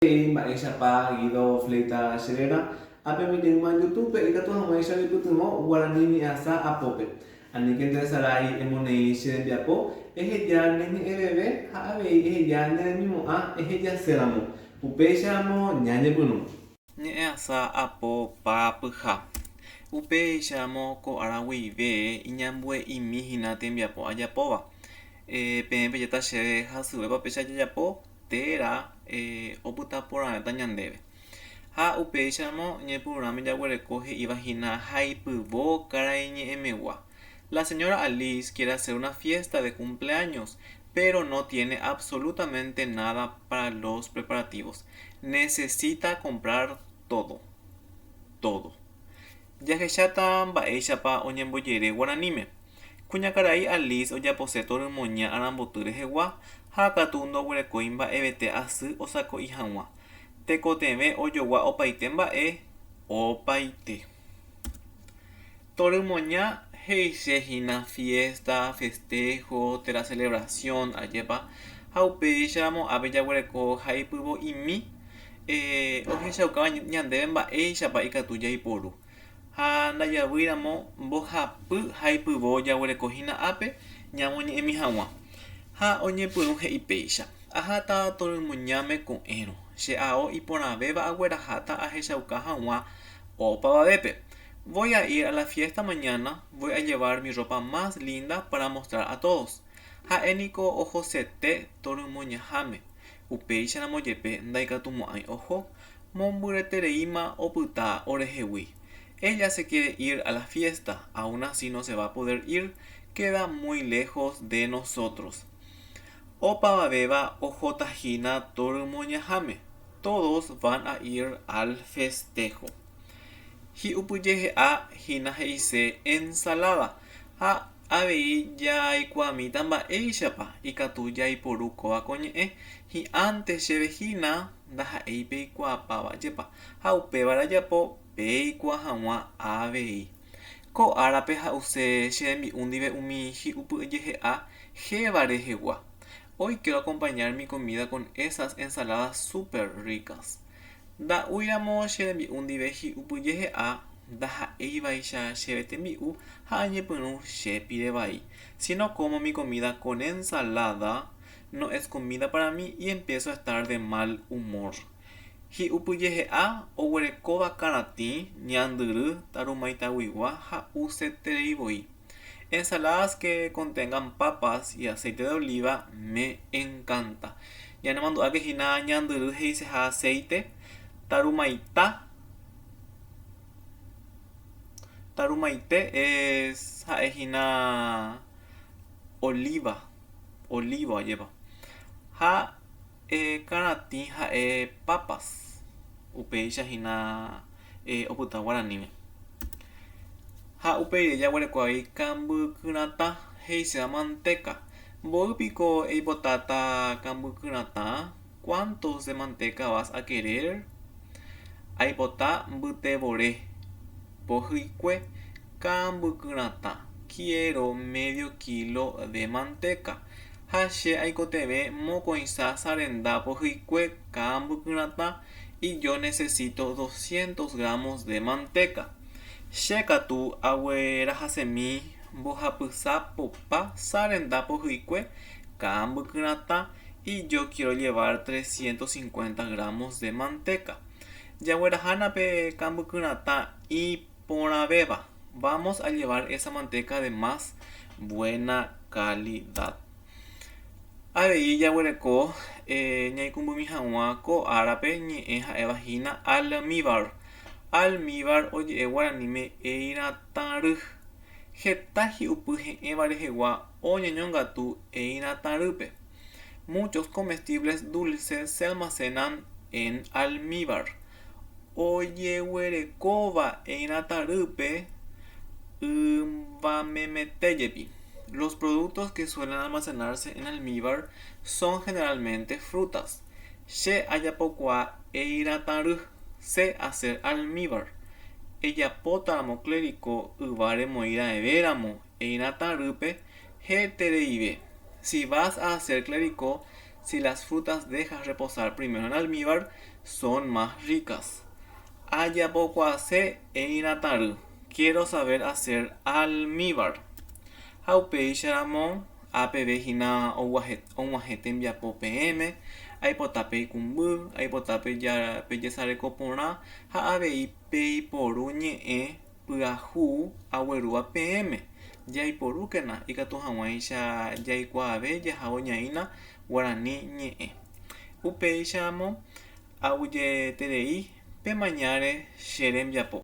He'i mba'éichapa Guido Fleita che réra, ápemi jeýma YouTube-pe ikatu hag̃uáicha oipytyvõ guarani ñe'ẽasa apópe. Aníke nderesarái emoneĩ che rembiapo, eheja ne ñe'ẽveve ha avei eheja ne remimo'ã ehejaséramo. Upéicharamo ñañepyrũ. Ñe'ẽasa apo paapyha. Upéicharamo ko ára guive iñambue'imi hína tembiapo ajapóva. Peẽ pejéta chéve hasyvépa péicha jajapo térã opyta porãvéta ñandéve. Ha upéicharamo ñepyrũrãme jaguereko he'íva hína haipyvo karaiñe'ẽmegua. La señora Alice quiere hacer una fiesta de cumpleaños, pero no tiene absolutamente nada para los preparativos. Necesita comprar todo. Todo. Jahecháta mba'éichapa oñembojere guaraníme. Kuñakarai Alice ojapose torymoña aramboty rehegua ha katu ndoguerekói mba'evete asy osako'i hag̃ua. Tekotevẽ ojogua opaite mba'e, opaite. Torymoña he'ise hína fiesta, festejo térã celebración, ajépa, ha upéicharamo ápe jaguereko haipyvo'imi ohechaukáva ñandéve mba'éichapa ikatu jaiporu. Ha ndajavýiramo mbohapy haipyvo jaguereko hína ápe ñamoñe'ẽmi hag̃ua. Ha oñepyrũ he'i péicha, Aháta torymoñáme ko'ẽrõ, che ao iporãvéva agueraháta ahechauka hag̃ua opavavépe. Voy a ir a la fiesta mañana, voy a llevar mi ropa más linda para mostrar a todos. Ha'e niko ohosete torymoñaháme, upéicharamo jepe ndaikatumo'ãi oho, Mombyryetereíma opyta orehegui. Ella se quiere ir a la fiesta, aún así no se va a poder ir, queda muy lejos de nosotros. Opavavéva ohotahína torymoñaháme, todos van a ir al festejo. Hi'upyjehe'a hína he'ise ensalada ha avei jaikuaamíta mba'éichapa ikatu jaiporu kóva ko ñe'ẽ, hi'ãnte chéve hína ndaha'éi peikuaapáva jepa, ha upéva rajapo peikuaa hag̃ua avei. Ko árape ha'use che rembi'u ndive umi hi'upyjehe'a héva rehegua. Hoy quiero acompañar mi comida con esas ensaladas super ricas. Nda'úiramo che rembi'u ndive hi'upyjehe'a ndaha'éivaicha chéve tembi'u ha añepyrũ che pire vai. Si no como mi comida con ensalada, no es comida para mí y empiezo a estar de mal humor. Hi'upyjehe'a oguerekóva karatĩ, ñandyry, tarumaitaguigua ha useterei voi. Ensaladas que contengan papas y aceite de oliva me encanta. Ñanemandu'áke hína ñandyry he'iseha aceite, tarumaita, tarumaite es ha'e hína oliva, olivo ajépa. Ha karatĩ ha'e papas, upéicha hína opyta guaraníme. Ha upe rire jaguereko avei kambykyratã he'iséva mantéka. Mboy piko eipotáta kambykyratã? Cuántos de manteca vas a querer? Aipota mbytevore pohyikue kambykyratã. Quiero medio kilo de manteca. Ha che aikotevẽ mokõisa sa renda pohyikue kambykyratã y yo necesito doscientos gramos de manteca. Che katu aguerahasemi mbohapysa popa sa renda pohyikue kambykyratã y yo quiero llevar trescientos cincuenta gramos de manteca. Jaguerahána pe kambykyratã iporãvéva. Vamos a llevar esa manteca de más buena calidad. Avei jaguereko ñaikũmbymi hag̃ua ko árape ñe'ẽ ha'éva hína almíbar. Almíbar oje'e guaraníme eiratãry. Heta hi'upy he'ẽva rehegua oñeñongatu eiratãrýpe. Muchos comestibles dulces se almacenan en almíbar. Ojeguerekóva eiratãrýpe yvamemete jepi. Los productos que suelen almacenarse en almíbar son generalmente frutas. Che ajapokuaa eiratãry, sé hacer almíbar. Ejapótaramo clericó yva remoĩ raẽvéramo eiratãrýpe hetereive. Si vas a hacer clericó, si las frutas dejas reposar primero en almíbar, Son más ricas. Ajapokuaase eiratãry, Quiero saber hacer almíbar. Ha upéicharamo apeve hína og̃uahẽ tembiapo peẽme, aipota peikũmby, aipota pejesareko porã ha avei peiporu ñe'ẽ pyahu aguerúva peẽme. Jaiporúkena ikatu hag̃uáicha jaikuaave jahávo ñaína guarani ñe'ẽ. Upéicharamo aguyjeterei pemañáre che rembiapo.